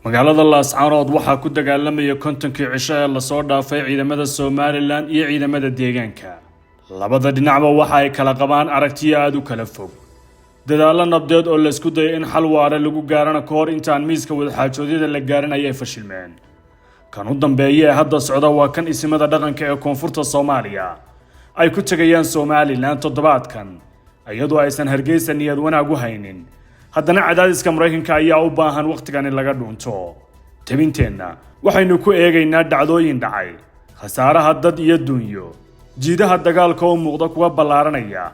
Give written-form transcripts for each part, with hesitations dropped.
Magaalada Laascaanood waxaa ku dagaalamaya 50kii cisho ee lasoo dhaafay ciidamada Somaliland iyo ciidamada deegaanka. Labada dhinacba waxa ay kala qabaan aragtiyo aada u kala fog. Dadaallo nabdeed oo laysku dayay in xal waare lagu gaarana ka hor intaan miiska wadaxaajoodyada la gaarin ayay fashilmeen. Kan u dambeeya ee hadda socda waa kan isimada dhaqanka ee koonfurta Soomaaliya ay ku tegayaan Somaliland toddobaadkan, iyadoo aysan Hargeysa niyad wanaag u haynin. Haddana cadaadiska Maraykanka ayaa u baahan wakhtigan in laga dhuunto. Tabinteenna waxaynu ku eegaynaa dhacdooyin dhacay, khasaaraha dad iyo dunyo, jiidaha dagaalka oo muuqda kuwa ballaaranaya,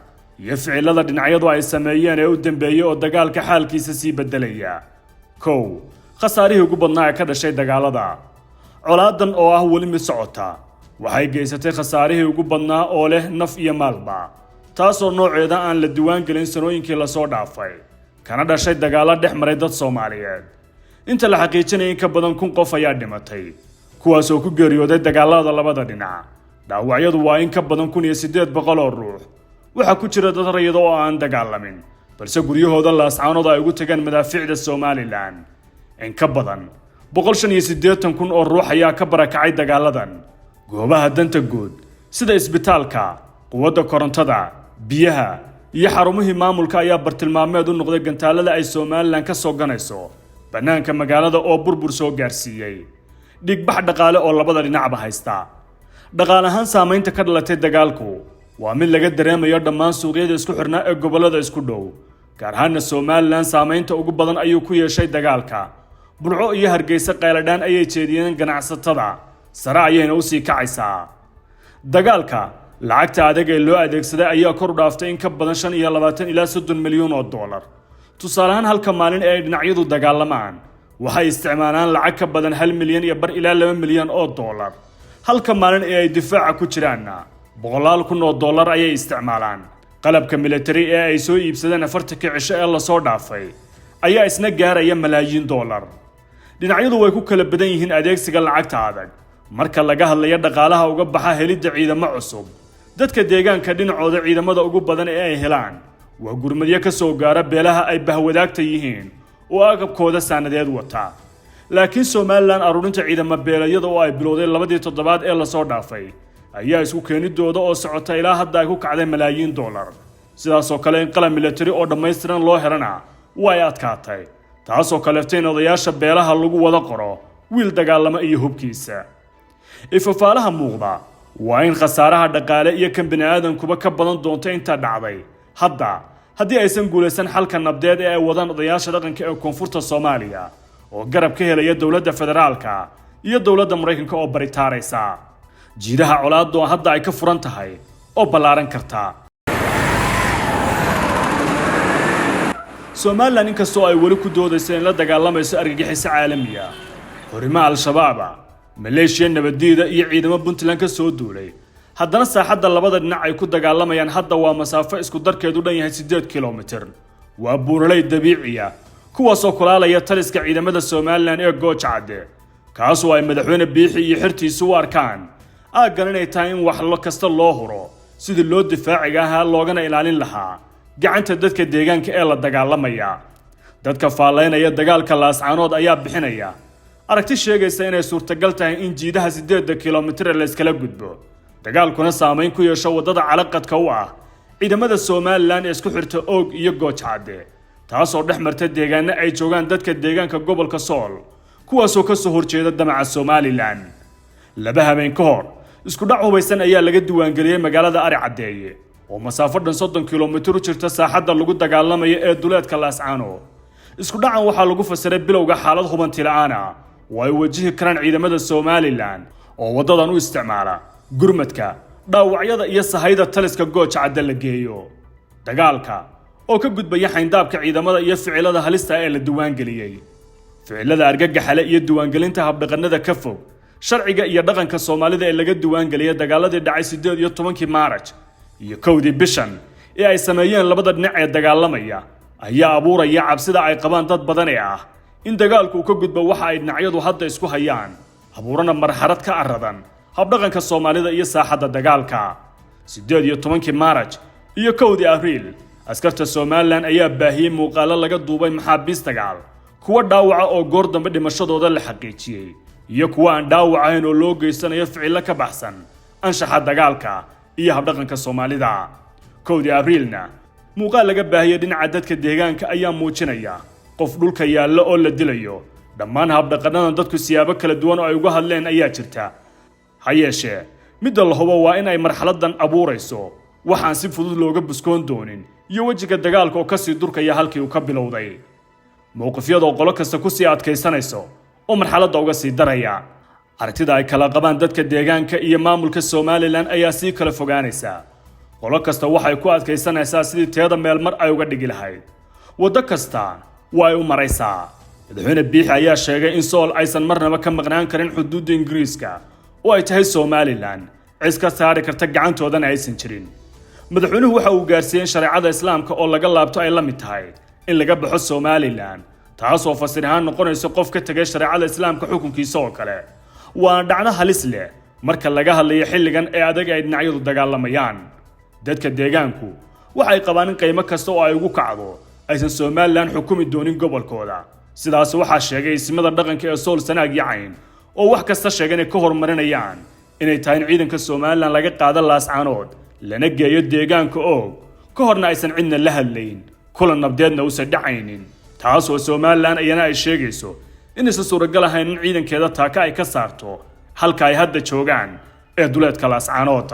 iyo ficilada dhinacyadu ay sameeyeen ee u dambeeyey oo dagaalka xaalkiisa sii beddelaya. 1, khasaarihii ugu badnaa ee ka dhashay dagaalada. Colaadan oo ah weli mid socota waxay geysatay khasaarihii ugu badnaa oo leh naf iyo maalba, taasoo nooceeda aan la diwaan gelin sanooyinkii lasoo dhaafay, kana dhashay dagaallo dhex maray dad Soomaaliyeed. Inta la xaqiijinaya, in ka badan 1000 qof ayaa dhimatay, kuwaas oo ku geeriyooday dagaalada labada dhinac. Dhaawacyadu waa in ka badan 1800 oo ruux. Waxaa ku jira dad rayida oo aan dagaalamin, balse guryahooda Laascaanood ay ugu tageen madaafiicda Somaliland. In ka badan 185,000 oo ruux ayaa ka barakacay dagaaladan. Goobaha danta guud sida isbitaalka, quwadda korontada, biyaha iyo xarumihii maamulka ayaa bartilmaameed u noqday gantaalada ay Somaliland ka soo ganayso bannaanka magaalada oo burbur soo gaarsiiyey. Dhigbax dhaqaale oo labada dhinacba haysta. Dhaqaale ahaan, saamaynta ka dhalatay dagaalku waa mid laga dareemayo dhammaan suuqyada isku xirnaa ee gobollada isku dhow. Gaar ahaana Somaliland saamaynta ugu badan ayuu ku yeeshay dagaalka. Burco iyo Hargeysa qayladhaan ayay jeediyeen ganacsatada, sare ayayna usii kacaysaa. Dagaalka lacagta adag ee loo adeegsaday ayaa kor u dhaaftay in ka badan 25 ilaa 30 milyan oo dollar. Tusaale ahaan, halka maalin ee ay dhinacyadu dagaalamaan waxay isticmaalaan lacag ka badan 1.5 milyan ilaa 2 milyan oo dollar. Halka maalin ee ay difaaca ku jiraanna boqolaal kun oo dollar ayay isticmaalaan. Qalabka military ee ay soo iibsadeen 40kii cisho ee lasoo dhaafay ayaa isna gaaraya malaayiin dollar. Dhinacyadu way ku kala badan yihiin adeegsiga lacagta adag marka laga hadlayo dhaqaalaha uga baxa helidda ciidamo cusub. Dadka deegaanka dhinacooda, ciidamada ugu badan ee ay helaan waa gurmadyo ka soo gaara beelaha ay bahwadaagta yihiin oo agabkooda saanadeed wata. Laakiin Somaliland aruurinta ciidamo beelayada oo ay bilowday labadii toddobaad ee lasoo dhaafay ayaa isku keenidooda oo socota ilaa hadda ay ku kacday malaayiin dollar. Sidaasoo kale, in qalab military oo dhammaystiran loo helana waa ay adkaatay, taasoo kaleftay in odayaasha beelaha lagu wada qoro wiil dagaalamo iyo hubkiisa. Ifafaalaha muuqda waa in khasaaraha dhaqaale iyo kan bini-aadankuba ka badan doonto inta dhacday hadda, haddii aysan guulaysan xalka nabdeed ee ay wadaan odayaasha dhaqanka ee koonfurta Soomaaliya oo garab ka helaya dowladda federaalka iyo dowladda Maraykanka oo baritaaraysa. Jiidaha colaaddu hadda ay ka furan tahay oo ballaaran karta. Somaliland, inkastoo ay weli ku doodayso in la dagaalamayso argagixiso caalamiya, xurimo Al-Shabaaba, maleeshiya nabadiida iyo ciidamo Puntland ka soo duulay, haddana saaxadda labada dhinac ay ku dagaalamayaan hadda waa masaafo isku darkeedu dhan yahay 8 kilomitir. Waa buuraley dabiiciya, kuwaasoo kulaalaya taliska ciidamada Somaliland ee Gooja Cadde, kaasoo ay Madaxweyne Biixi iyo xirtiisu u arkaan aaggan inay tahay in wax kasta loo huro sidii loo difaaciga ahaa loogana ilaalin lahaa gacanta dadka deegaanka ee la dagaalamaya. Dadka faallaynaya dagaalka Laascaanood ayaa bixinaya aragti sheegaysa inay suurtagal tahay in jiidaha 8-da kilomitir ee layskala gudbo, dagaalkuna saamayn ku yeesho waddada calaqadka u ah ciidamada Somaliland ee isku xirta Oog iyo Goojacadde, taasoo dhex marta deegaano ay joogaan dadka deegaanka gobolka Sool, kuwaasoo ka soo horjeeda damaca Somaliland. 2 habeen ka hor, isku dhac hubaysan ayaa laga diiwaangeliyey magaalada Ari Caddeeye oo masaafo dhan 30 kilomitir u jirta saaxadda lagu dagaalamayo ee duleedka Laascaano. Isku dhacan waxaa lagu fasiray bilowga xaalad hubanti la'aan ah oo ay wajihi karaan ciidamada Somaliland oo waddadan u isticmaala gurmadka, dhaawacyada iyo sahayda taliska Gooja Cadde la geeyo. Dagaalka oo ka gudbaya xayndaabka ciidamada iyo ficilada halista ee la diiwaangeliyey, ficilada argagaxale iyo diiwaangelinta habdhaqanada ka fog sharciga iyo dhaqanka Soomaalida ee laga diiwaangeliyay dagaaladii dhacay 18-kii Maaraj iyo 1-dii bishan ee ay sameeyeen labada dhinac ee dagaalamaya ayaa abuuraya cabsida ay qabaan dad badan ee ah in dagaalku uu ka gudbo waxa ay dhinacyadu hadda isku hayaan, abuurana marxalad ka aradan habdhaqanka Soomaalida iyo saaxadda dagaalka. 18-kii Maaraj iyo 1-dii Abriil, askarta Somaliland ayaa baahiyey muuqaalo laga duubay maxaabiis dagaal, kuwaasoo ay ku jiraan saraakiil iyo ciidamo. Kuwa dhaawaca oo goor dambe dhimashadooda la xaqiijiyey iyo kuwa aan dhaawacayn oo loo geysanayo ficillo ka baxsan anshaxa dagaalka iyo habdhaqanka Soomaalida. 1dii Abriilna muuqaal laga baahiyey dhinaca dadka deegaanka ayaa muujinaya qof dhulka yaalla oo la dilayo. Dhammaan habdhaqanadan dadku siyaabo kala duwan oo ay uga hadleen ayaa jirta. Ha yeeshee, midda la hubo waa in ay marxaladan abuurayso waxaan si fudud looga buskoon doonin iyo wejiga dagaalka oo kasii durkaya halkii uu ka bilowday, mowqifyadoo qolo kasta kusii adkaysanayso oo marxaladda uga sii daraya. Aragtida ay kala qabaan dadka deegaanka iyo maamulka Somaliland ayaa sii kala fogaanaysa. Qolo kasta waxay ku adkaysanaysaa sidii teeda meelmar ay uga dhigi lahayd, waddo kasta waa ay u maraysaa. Madaxweyne Biixi ayaa sheegay in Sool aysan marnaba ka maqnaan karin xuduudda Ingiriiska oo ay tahay Somaliland, cis ka saari karta gacantoodana aysan jirin. Madaxweynuhu waxa uu gaarsiiyey in shareecada Islaamka oo laga laabto ay la mid tahay in laga baxo Somaliland, taasoo fasir ahaan noqonayso qof ka tegay shareecada Islaamka xukunkiisa oo kale. Waana dhacdo halis leh marka laga hadlayo xilligan ee adag ay dhinacyadu dagaalamayaan. Dadka deegaanku waxay qabaan in qiimo kasta oo ay ugu kacdo aysan Somaliland xukumi doonin gobolkooda. Sidaas waxaa sheegay isimada dhaqanka ee Sool, Sanaag iyo Cayn oo wax kasta sheegay inay ka horumarinayaan inay tahay in ciidanka Somaliland laga qaado Laascaanood lana geeyo deegaanka Oog, ka horna aysan cidna la hadlayn, kulan nabdeedna uusan dhacaynin, taasoo Somaliland iyana ay sheegayso inaysan suuragal ahayn in ciidankeeda taaka ay ka saarto halka ay hadda joogaan ee duleedka Laascaanood.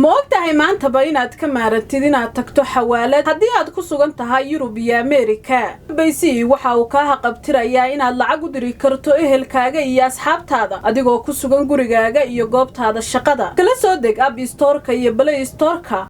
Ma og tahay maantaba inaad ka maarantid inaad tagto xawaalad haddii aad ku sugan tahay Yurub iyo Ameerika? Bayc waxa uu kaa haqabtirayaa inaad lacag u diri karto ehelkaaga iyo asxaabtaada adigoo ku sugan gurigaaga iyo goobtaada shaqada. Kala soo deg App Storeka iyo Play Storeka.